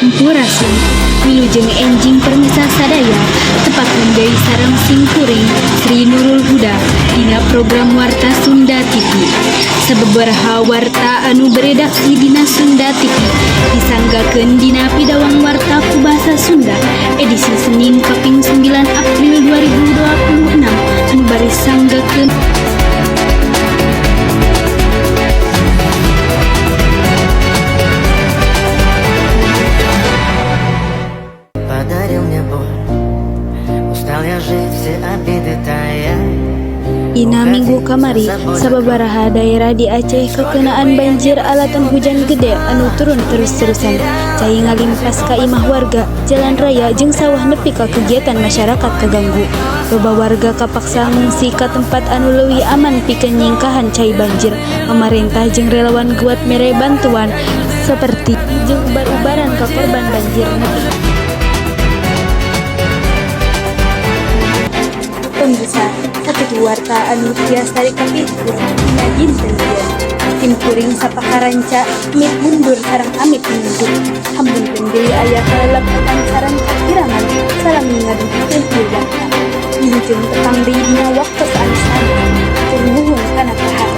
Sampurasun. Wilujeng enjing permisa sadaya, tepangkeun deui sareng simkuring, Sri Nurul Huda, dina program Warta Sunda TV. Sababaraha warta anu beredaksi dina Sunda TV disanggakeun dina Pidawang Warta ku Bahasa Sunda edisi Senin kaping 9 April 2026 anu baris sanggakeun. Подарил мне боль. Устал я жить, все обиды тая. Dina minggu kamari, sababaraha daerah di Aceh kakenaan banjir alatan hujan gede anu turun terus-terusan. Cai ngalimpas ka imah warga, jalan raya jeung sawah nepi ka kegiatan masyarakat kaganggu. Loba warga kapaksa ngungsi ka tempat anu leuwih aman pikeun nyingkahan cai banjir. Pamarentah jeung relawan guat mere bantuan seperti jeung ubar-ubaran ka korban banjir nepi. Pemirsa, sakitu warta anu tiasa dikapihpun dina dinten ieu. Sim kuring sapakaranca amit mundur sareng amit nunduk. Hapunten bilih aya kalelepatan sareng kakirangan salami ngadugikeun ieu warta. Wilujeng tepang deui dina waktos anu sanes. Hatur nuhun kana perhatosan.